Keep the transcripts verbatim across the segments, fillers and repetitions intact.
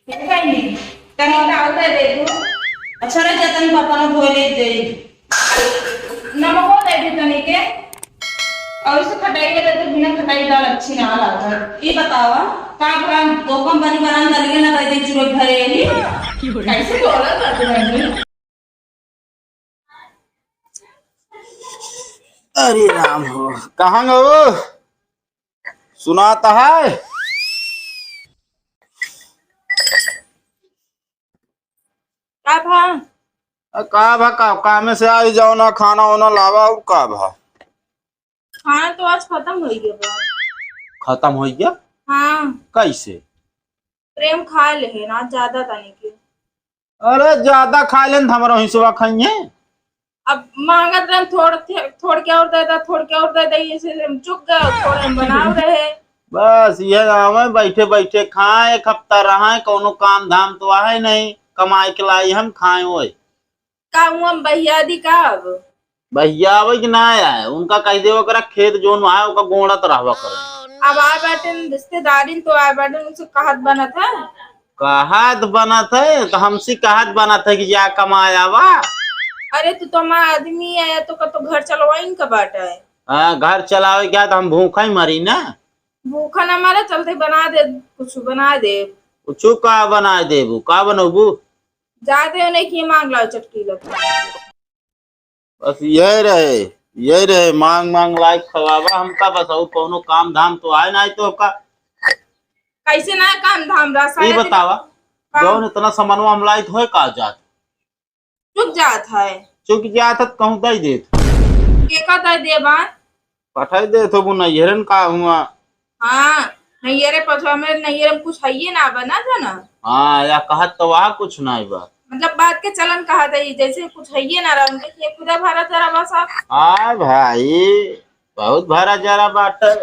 हे बहिनी, तनी दाल दे दे तू। अच्छा रे, जा तनी बर्तन धोए ले दे। नमको दे दे तनी के। और इसे खटाई में दे दे, बिना खटाई दाल अच्छी ना लागत। ई बतावा, का भा? तो कम बनी बना दलिया ना दे दे, चुरक भरे ही। कैसे बोला था तू बहिनी? अरे राम हो, कहाँ गो? सुनाता है? का भा? अ, का भा, का, कामे से आई जाओ ना, खाना वाना लावा, और का भा? खाना तो आज खत्म हो गया बा। खत्म हो गया? हाँ। कैसे? प्रेम खा ले है ना, ज्यादा तनी के। अरे, ज्यादा खा लेन त हमरो हिस्सा खाइए। अब मांगत रहन, थोड़, थे-, थोड़ के और दे दा, थोड़ के और दे दा, ये से हम चुक गए, थोड़े हम बनाव रहे। बस, ये आवे, बैठे बैठे खाए, एक हफ्ता रहे, कौनो काम धाम तो आहे नहीं, कमाए के लाई हम खाए होए। का हुआ, हम बहिया दी का अब? बहिया आवे कि ना आए, उनका कह दे, ओकरा खेत जोन आए, ओका गोड़त रहवा करे। अब आए बाटे न रिश्तेदारी, तो आए बाटे, उनसे कहत बनत है। कहत बनत है, तो हमसे कहत बनत है कि जा कमाए आवा। अरे, तू तो हमारा आदमी है, तो का तो घर चलवाइन का बाटा है। हाँ, घर चलावे क्या, तो हम भूखा ही मरी ना। भूखा ना मरे, चलते बना दे, कुछ बना दे। कुछ का बना देबू, का बनबू? जाते हो नहीं कि मांग लाओ चटकी लग। बस यही रहे, यही रहे, मांग मांग लाई खवावा हमका, बस और कौनो काम धाम तो आए ना, तो का। कैसे ना काम धाम रहा, ई सारा दिन बतावा, काम। जौन इतना सामानवा हम लाइत होए का जात? चुक जात है। चुक जात है, कहूँ दई देत। के का दई देबा? पठाई देत होबू, नैहरन का हुआ। हाँ, नैहरे पठवा में, नैहरे में कुछ हइये ना बना था ना। हाँ, या कहत तो वहाँ कुछ नहीं बा। मतलब बात के चलन कहा था, जैसे कुछ हइये ना रहा, उनके लिए खुदा भरा जरा बसा। हाँ भाई, बहुत भरा जरा बात है।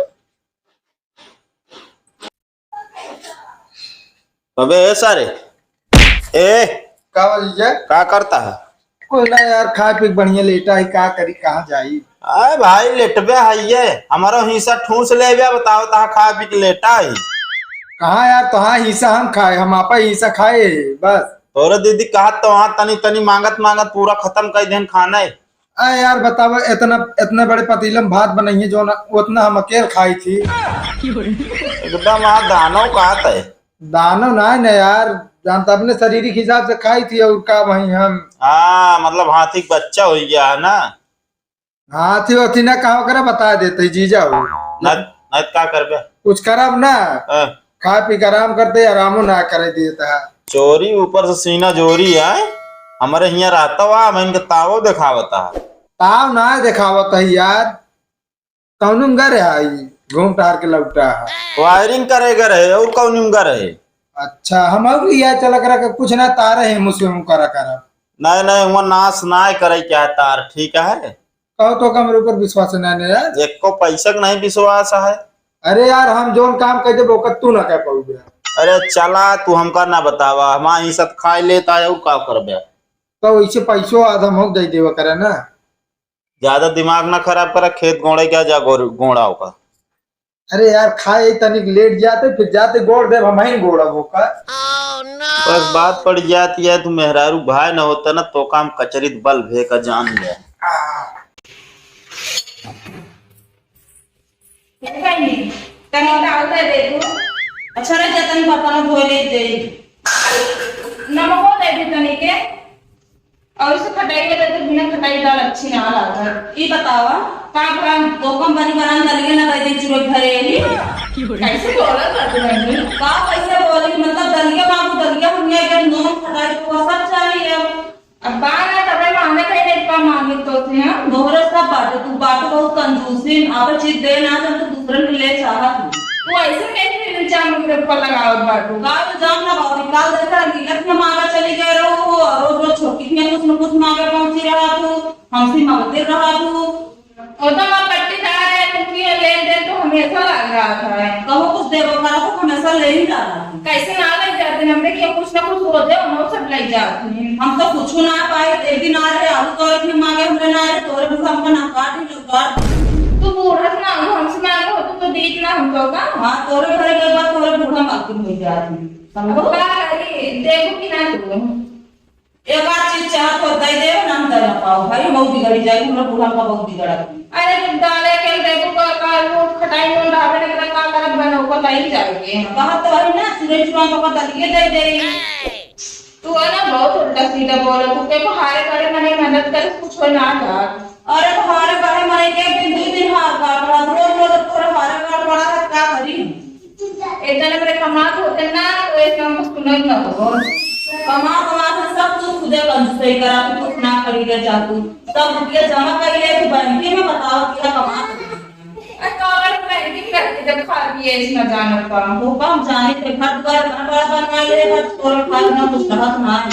अबे ए सारे, ए, का बा जीजा? का करता है? कुछ ना यार, खाए पी के बढ़िया लेटा ही, का करी, कहाँ जाई? अरे भाई, लेटबे है ये, हमारा हिस्सा ठूस लेबे, बताओ, तहाँ खाए पी के लेटा ही। कहाँ यार, तोहार हिस्सा हम खाए, हम आपा हिस्सा खाए, बस। तोरे दीदी कहा तो वहाँ तनी तनी मांगत मांगत पूरा खत्म कर देन खाना है। अरे यार, बतावा, इतना, इतने बड़े पतीला में भात बनाइए जो ना, उतना हम अकेल खाई थी। एकदम हाँ, दानो कहत है। दानो ना है ना यार, जानता अपने शरीर के हिसाब से खाई थी, और का भाई हम। हाँ, मतलब हाथी के बच्चा हो गया है ना। हाथी वाथी ना कहा करे, बता देते जीजा हो। ना, ना तो का करबे? कुछ करब ना। हाँ। खा पी के आराम करते, आरामो ना करे देता है। चोरी ऊपर से सीना जोरी है। हमारे हियाँ रहता हुआ, हम इनके तावो दिखावता है। ताव ना दिखावत है यार, कौनो में गए रहे आई, घूम टहर के लौटा है। Wiring करे गए रहे, और कौनो में गए रहे। अच्छा, हम और लिया चला करा के कुछ ना तारे हैं, मुझसे हम करा करा। नहीं, नहीं, वो नाश ना करे क्या है तार, ठीक है? कहो तो हमरे ऊपर विश्वास ना है यार। एको पैसा के नहीं विश्वास है। अरे यार, हम जोन काम कह देबो, ओकर तू ना कह पाउबे। अरे चला, तू हमका ना बतावा, हमारे हिस्सा खाए लेता है, और का करबे? तो वैसे पैसो आधा हम दे देवे करे ना। ज्यादा दिमाग ना खराब करा, खेत गोड़े क्या जा गोर-, गोड़ा होगा। अरे यार, खाए तनिक लेट जाते, फिर जाते गोड़ देब, हम ही गोड़ब ओका। बस बात पड़ जाती है, तू मेहरारू भाई न होता ना, तो काम कचरित बल भे का जान ले। हे बहिनी, तनी दाल दे दे तू। अच्छा रे, जा तनी बर्तन धोए ले दे। नमको दे दे तनी के। और इसे खटाई में देते बिना खटाई दाल अच्छी ना लागत। ई बतावा, का भा दो कम बनी बना दलिया ना दे दे चुरक भरे ही। कैसे बोला था तू बहनी? का कैसे बोली? मतलब दलिया मांगू, दलिया हम ये अगर नून खटाई तो वो सब चाहिए। अब बार ना तबे मांगे थे, नहीं पा मांगे तो थे, हाँ? दोहरा सब बात है, तू बात बहुत कंजूसी, अब चीज दे ना जब तो दूसरे में ले चाहत हूँ। तू ऐसे नहीं फिर इल्जाम के ऊपर लगावत बाटू। का इल्जाम लगावत? काल देखा, नीलत में मांगा चली गए रहो, और रोज रोज छोटी में कुछ न कुछ मांगे पहुंची रहा तू, हमसे मांगते रहा तू। और तो माँ पट्टीदार है, तुमकी ये लेन देन तो हमेशा लग रहा था। कहो कुछ देवो करा तो हमेशा ले ही रहा था। कैसे ना ले जाते, हमने क्या कुछ ना कुछ हो जाए, हम सब ले जाते हैं। हम तो कुछ ना पाए, एक दिन आ रहे, आलू तोरे फिर मांगे, हमने ना आए, तोरे मुंह हमका ना काट ही लो, काट। तू बूढ़ा से मांगो, हमसे मांगो, तू तो दीत ना हमको का? हाँ, तोरे घरे के बाद तोरे बूढ़ा मालकिन हो जाती। समझो? का करी? देबू कि ना तू? एक आध चीज चाहत हो, दे दे, ना हम दे ना पाओ। भाई, बहुत बिगड़ी जाए, हमरा बूढ़ा का बहुत बिगड़ा। अरे, जब डाले के देबू का, का वो खटाई में डाले ना, का करत बनो, बताई जाओगे। कहा तो है ना, चूरे चुरा तो का दलिए दे दे। तू है ना, बहुत उल्टा सीधा बोला। तू के को हारे करे मने मदद करे, कुछ हो ना था। अरे, हारे करे मने के दिन, दो दिन हार का, रोज रोज तोरे हारे कर पड़ा है, का करी? इतना मेरे कमात होते ना, तो इतना हम सुनत ना हो। कमा, कमा के सब तू खुदे कंजूसई करा, तू कुछ ना खरीदे जा तू। सब रुपया जमा कर ले, तू बैंक में बताओ, क्या कमा। अरे, तो अगर बैंक में करके जब खा पिए, इतना जानत बा। वो काम जाने थे, घर द्वार बना बड़ा बनवा ले, बस तोर खाए ना कुछ रहत ना है।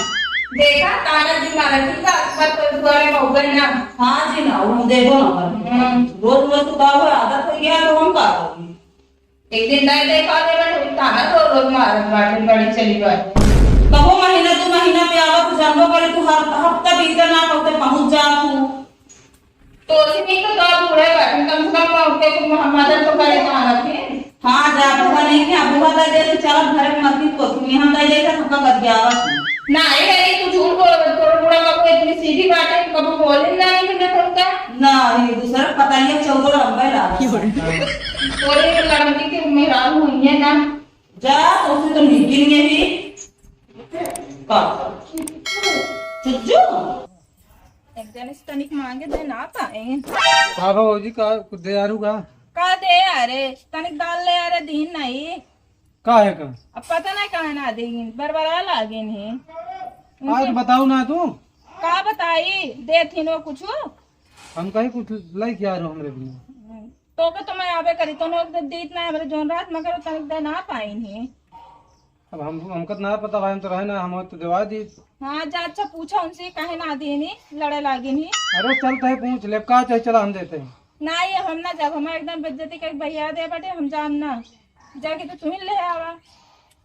देखा, ताना जी मारा, ठीक बा, पर तो दुआरे में उगल ना। हाँ जी, ना, वो देबो ना कर। हम्म। रोज रोज तो का हुआ, आदत हो गया, तो हम का करी? एक दिन नहीं देखा तो मैं ताना तो रोज मारत बाटे, बड़ी चली बाटे। कबो महीना, दो महीना पे आवा, तू जानबो करे, तू हर हफ्ता बीते ना, कब तक पहुँच जा तू। तो उसी में तो दो बूढ़े बाटे, कम से कम मैं उनके कुछ मदद तो करे ताना के। हाँ, जा, बूढ़ा नहीं क्या, बूढ़ा दे दे, चल, घर में मत को, तू यहाँ दे दे, तो हमका गरियावत। नहीं, नहीं, तू झूठ बोल, तोर बूढ़ा का कोई इतनी सीधी बात है, कबो बोले ना, नहीं, तुमने तुमका। ना, ये दूसरा पता ही है, चौदह लंबा ही रहा। तोरे लड़की के मेहरारू हुई है ना। जा, तो उसे तो निकिल में ही। का? चुज्जू? एक जने से तनिक मांगे दे ना पाए। का भौजी, का कुछ दे यारू का? का दे यारे? तनिक दाल ले यारे, दीन नहीं। का है का? अब पता नहीं कहाँ ना दीन, बरबरा लागेन है। आज उनके बताऊ ना तू। का बताई, देथिन वो कुछ? हम कहीं कुछ लइके आ रहो हमरे बिना। तो के तो मैं आबे करी, तो लोग दीत ना हमरे जोन रात मगर तनिक दे ना पाइन है। अब हम, हमका तो ना पता भाई, हम तो रहे ना, हम तो देवा दी। हाँ, जा, अच्छा, पूछा उनसे, काहे ना देनी, लड़े लागे नी। अरे, चल, तय पूछ ले, का चाहे, चला, हम देते हैं। ना, ये हम ना जब हमारे एकदम बेइज्जती करके भैया दे बटे, हम जाम ना, जाके तो तुम ही ले आवा।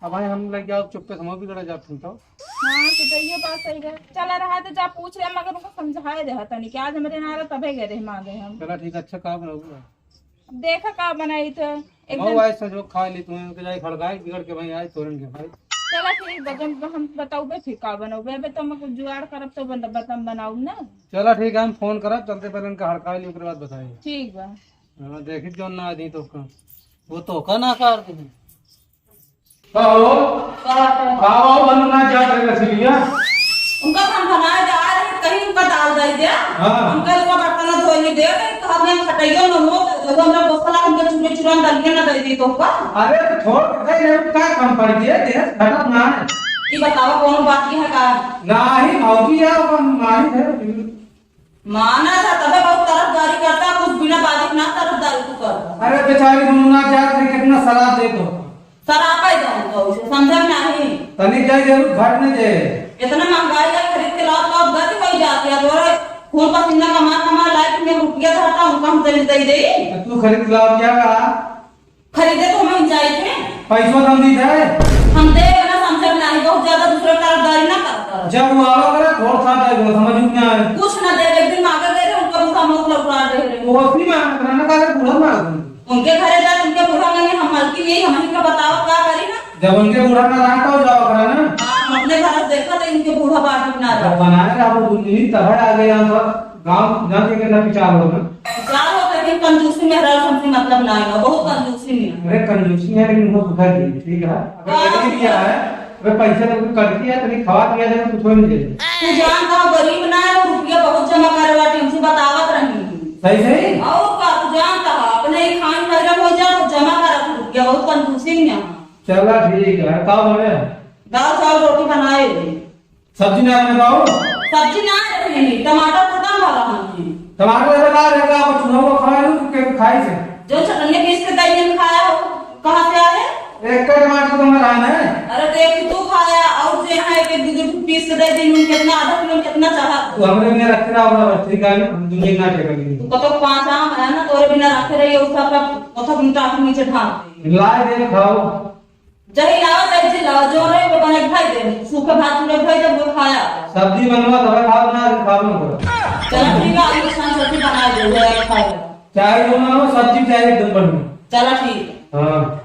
अब भाई, हम लग जाओ, चुप्पे से हम भी लड़ा जाते हैं तो। हाँ, तो, तो ये बात सही है। चला रहा तो जा पूछ ले, मगर उनको समझाए दे हतनी कि आज हमारे यहाँ आ रहा, तबे गए रहे, मांगे हम। चला, ठीक, अच्छा, का बनाऊंगा? अब देखा का बनाई तो एकदम। मऊ आए सजो खा ली तुम्हें, उनके जाए खड़काए, बिगड़ के भाई आए तोरन के भाई। चला ठीक बा, जब हम बताउबे फिर का बनाउबे, अबे तो हम कुछ जुगाड़ करब तो बन-, बतम बनाउब ना। चला ठीक है, हम फोन करब, चलते पहले उनका हड़काए ली, ओकरे बाद बताए। ठीक बा। हाँ, देखी जौन ना दी तो का, वो तो का ना कर दी। का हो? का हो? का हो, बंद ना जात रहे रसलिया? उनका हम बनाए जा रहे, कहीं उनका दाल दे दे। हाँ। उनका तो बर्तन धोए नहीं दे, कहीं तो हमें खटाइयो न हो, तो हमरा गुस्सा लगा, उनके चूरे चूरा में दलिया ना दे दी तो का? अरे तो छोड़, कहीं नहीं, का कम पड़ गया, देह घटत ना है। ये बताओ, कौन बात की है का? नाही, भौजी यार, अपन मारी है। माना था, तबे बहुत तरफदारी करता, कुछ बिना बात ना तरफदारी तू करता। अरे बेचारी, हम ना जात रहे, कितना सलाह दे तो। सलाह पाई जाऊं तो उसे समझा नहीं। तनी जाए जरूर घर में जे। इतना महंगाई का खरीद के लाओ, तो गति वही जाती है, तोरे खून पसीना कमा कमा लाइफ में रुपया धरता, उनका हम दे दे दे। तो तू खरीद के लाओ क्या का? खरीदे तो हम जाए थे। पैसों तो हम दी थे। हम दे ना समझे नहीं, बहुत ज्यादा दूसरे तरफदारी ना कर, कर। जब वो आवा करे, थोड़ा सा दे दो, समझ में आए। कुछ ना दे, एक दिन मांगे गए थे, उनका बूढ़ा मुंह लौटा दे रहे। वो असली में आना, ना करे, बूढ़ा मार दो। उनके घरे जा, उनके बूढ़ा मांगे, हम मलकिन यही, हम इनका बताओ, का करी ना? जब उनके बूढ़ा ना रहा, तो जाओ करा ना। हाँ, हम अपने घर से देखा तो इनके बूढ़ा बाटी ना रहा। जब बनाए रहा, वो दुनिया तब आ गए यहाँ पर। गाँव, गाँव के कितना विचार हो ना? विचार हो, लेकिन कंजूसी में रहा, हमसे मतलब ना है, बहुत कंजूसी में। अरे, कंजूसी है, लेकिन वो सुधर गई, ठीक है? अगर हाँ। गरीब किया है, अगर पैसा तो कट किया, तो नहीं खवा दिया जाए, कुछ हो नहीं जाए। तू जानता हो, गरीब ना है, वो रुपया बहुत जमा करे बाटे, हमसे बतावत रही। सही, सही? और का, तू जानता हो, अपने ही खान पैदा हो जाए, तो जमा करा तू रुपया, बहुत कंजूसी में है। चला, ठीक है, का बने? दाल चावल रोटी बनाए। सब्जी ना बनाओ? सब्जी ना रखी, टमाटर खत्म भरा हमने। टमाटर ऐसा का रहेगा, आप चूल्हा को खाए लो, के खाए से? जो चटनी पीस के दही में खाया हो, कहाँ से आए? एक का टमाटर तो हमारा है ना। अरे देख, तू खाया और जे है, एक, एक, दो, दो पीस के दे दी, कितना आधा किलो, कितना चाहा? तू हमरे में रख रहा होगा, बस ठीक है, हम दुनिया ना टेका लेंगे। तू कतो पाँच आम है ना, तोरे बिना रखे रहिए, उसका अपना कतो घंटा नीचे ढाल दे। लाए दे, खाओ। जही लावा, तही चीज लावा, जो रहे वो बना के खाई दे, सूखे भात चूरे खाई दे, वो खाया। सब्जी बनवा, तबे खाओ ना, खाओ ना करो। चला ठीक है, आलू के साथ सब्जी बना दे, वो खाई दे। चाहे जो ना हो, सब्जी चाहे एकदम बढ़िया। चला ठीक है। हाँ।